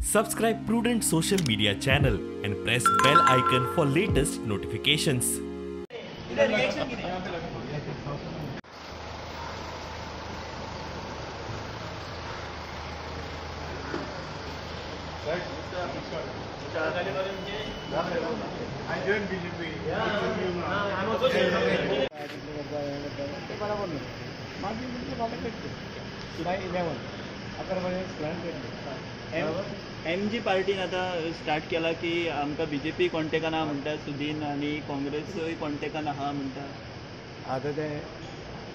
Subscribe Prudent social media channel and press bell icon for latest notifications. I joined BJP. By 11 M G पार्टीन आतां start केला की आमकां BJP कॉन्टेकान आहा म्हणटा सुदीन आनी काँग्रेसूय कॉन्टेकान आहा म्हणटा. आतां ते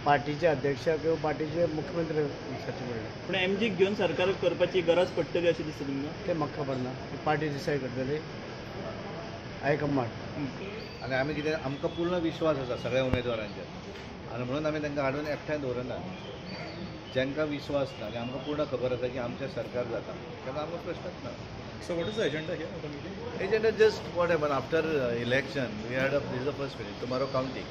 पार्टीचे अध्यक्ष किंवा पार्टीचे मुख्यमंत्री विचारचे पडले. पूण एम जीक घेवन सरकार करपाची गरज पडटली अशें दिसता तुमकां? ते म्हाका खबर ना, पार्टी डिसायड करतली हायकमांड. आनी आमी कितें आमकां पूर्ण विश्वास आसा सगळ्या उमेदवारांचेर आनी म्हणून आमी तांकां हाडून एकठांय दवरना. जांकां विश्वास ना आनी आमकां पूर्ण खबर आसा की आमचें सरकार जाता तेन्ना आमकां प्रश्नच ना. So what is the agenda here of the meeting? Agenda just what happen after election we had a this is the first meeting tomorrow counting.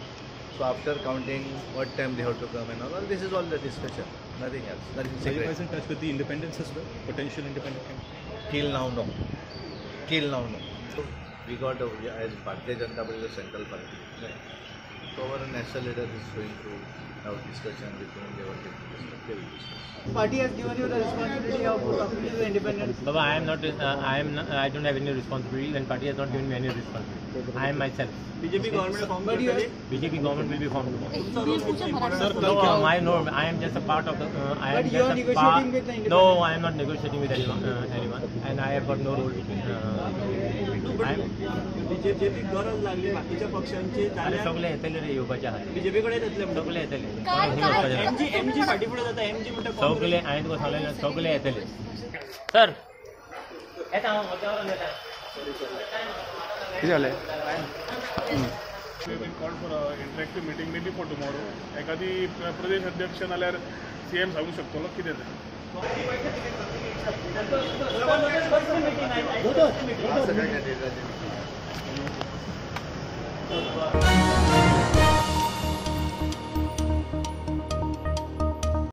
So after counting, what time they have to come and all, this is all the discussion, nothing else, nothing secret. Are you guys in touch with the independents as well? Potential independent candidates? Till now, no. Till now, no. So we got, as Bharatiya Janata Party is a central party, right? So our national leader is going to have discussion with whom they want to discuss, they will discuss. Party has given you the responsibility of talking to the independents. Baba, I am not, I don't have any responsibility, and party has not given me any responsibility. I am myself. BJP government formed. BJP government will be formed tomorrow. Sir, no, I know. I am just a part of the. I am But you are just a negotiating part. with the independents. No, I am not negotiating with anyone, and I have got no role. BJP गरज लागली बाकीच्या पक्षांची अरे सगळे येतले रे येवपाचे आहा. बीजेपी कडेन येतले सगळे येतले. एमजी एमजी फाटी फुडें जाता. एमजी म्हणटा सगळे हांवें तुका सांगलें सगळे येतले. सर येता हांव मध्यावरून येता. कितें जालें? We have been called for an interactive meeting maybe for tomorrow. एखादी प्रदेश अध्यक्ष नाल्यार सीएम सांगू शकतलो कितें तें. सगळ्या कॅन्डिडेटांची.